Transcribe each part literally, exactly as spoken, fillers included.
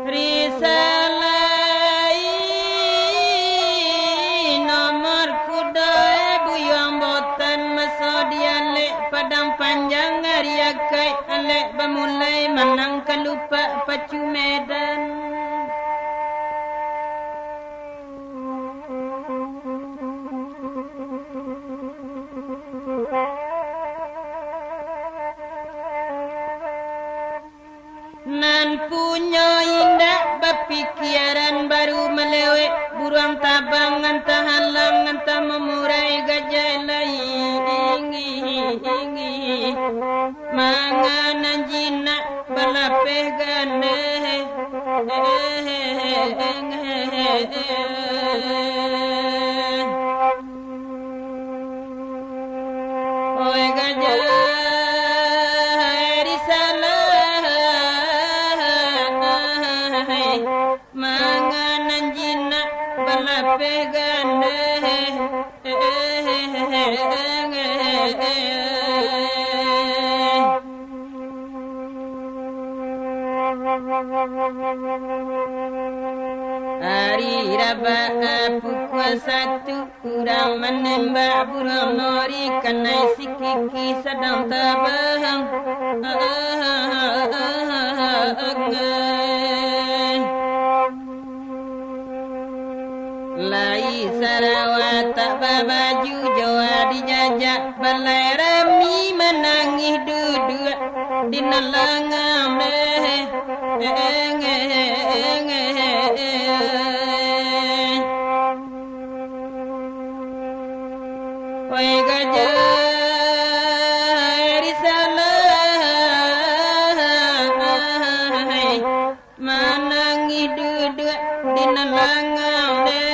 Risalah i nomor kudo e, Buyuang Botan, maso di alek Padang Panjang, ari akaik alek bamulai, manang kalupak pacu Medan. Nan punyo indak bapikiaran, baru malewek buruang tabang, antah alang, antah mamurai gajah lai. Manga nan jinak balapeh gandeh. Oi gajah, risalah, manga nan jinak balapeh gandeh. Ari rabaah pukua satu, urang manembak buruang nori, kanai sikiki sadang tabang. Lai sarawa tak babaju, joa dijajak balai rami, manangih duduak di nan langang deh. Oi gajah, risalah. Manangih duduak di nan langang deh.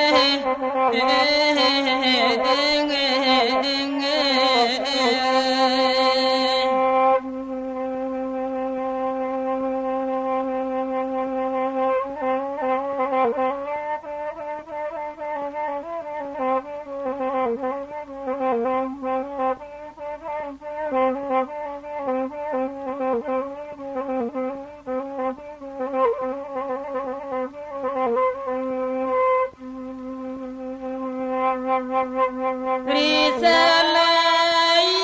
Risalah i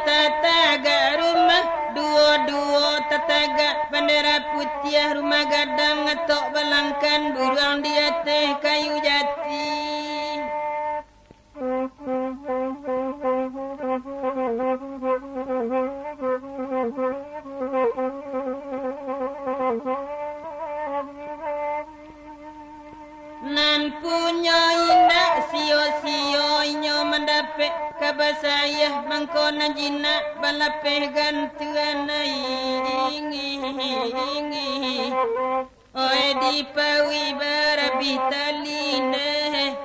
tatagak rumah, duo-duo tatagak bandera putiah, rumah gadang atok balangkan, buruang di ateh kayu jati. Nan punyo indak sio-sio inyo mandapek kaba sayah, mangko nan jinak balapeh gantuan ai. Oi, dipauik barabih tali neh.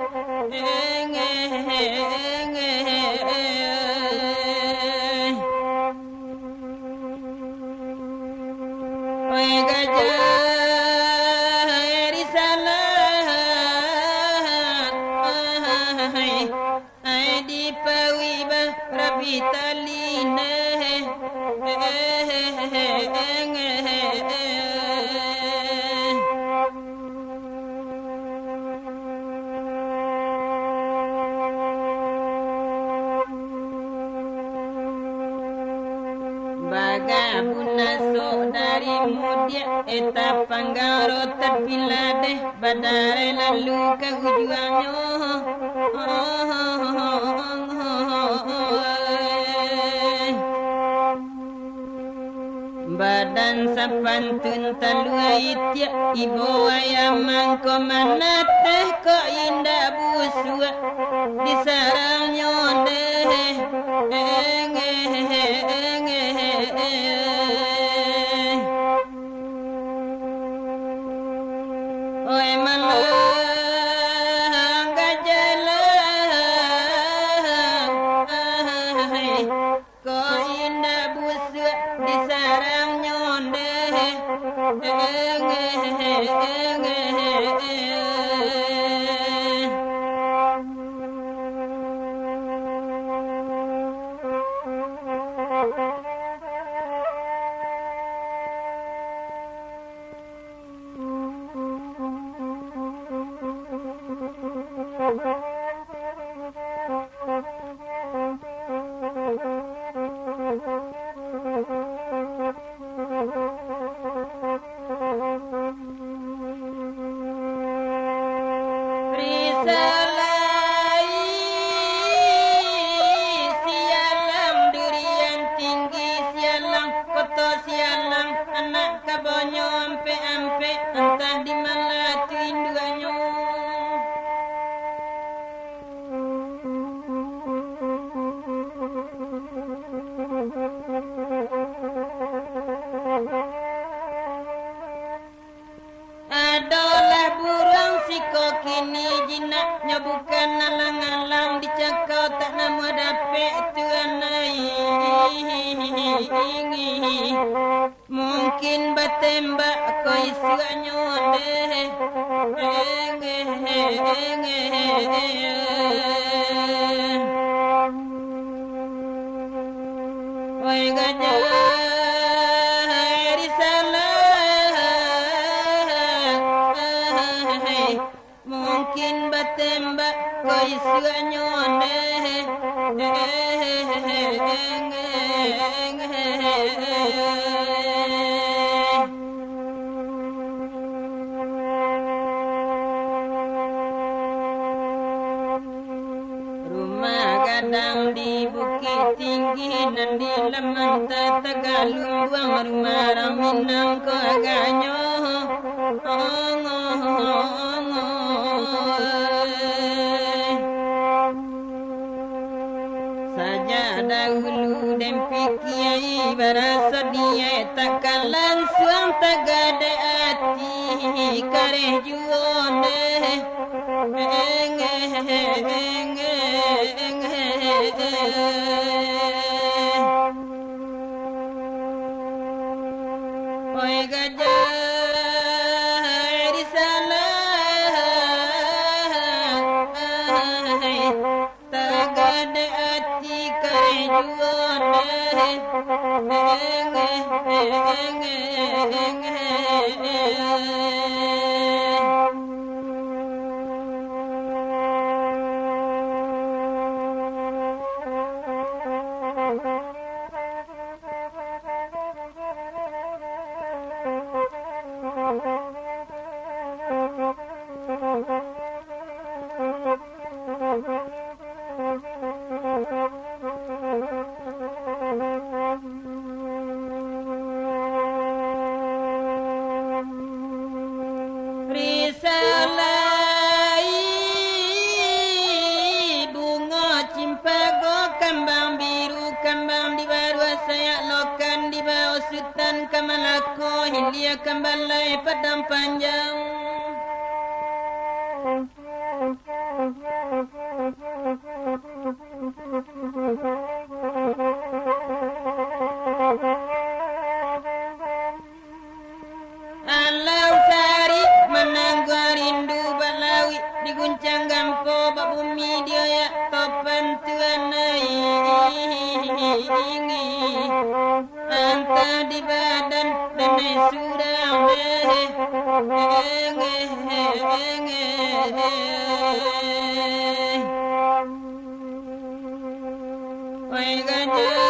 Oi, gajah risalah. Ai dipauik barabih tali neh. Bagabun asok dari mudiak, eh, tapanggang rotan piladeh. Badarai lalu ka ujuangnyo. Badan sapantun talua itiak, ibo ayam mangko manateh, kok indak busuak disarangnyo deh. Oi malang gajah lah, ko indak busuak disarangnyo deh. Risalah Sialang, Durian Tinggi Sialang, Koto Sialang, anak kabonyo ampek-ampek, antah di ma lah tu induaknyo. Adolah buruang siko kini jinak, nyo bukan alang-alang dicakau, tak namuah dapek tuan ai. Mungkin batembak ko isuaknyo deh. Oi gajah risalah, mungkin batembak ko isuaknyo deh. Rumah gadang di Bukik Tinggi, nan di laman Tatagaluang, rumah urang Minang ko agaknyo. Sajak dahulu den pikiai, baraso niaik takkan lansuang, tagadek ati kareh juo deh. Oi gajah risalah, tagadek ati kareh juo deh. Risalah bungo cimpago, kambang biru, kambang di baruah sayak, lokan di bawah sutan, ka Malako hilia, ka Balai Padang Panjang. Alam sari manangguang rindu balawik, diguncang gampo babumi, dioyak topan tuan ai. Antah di badan denai surang deh. Oi gajah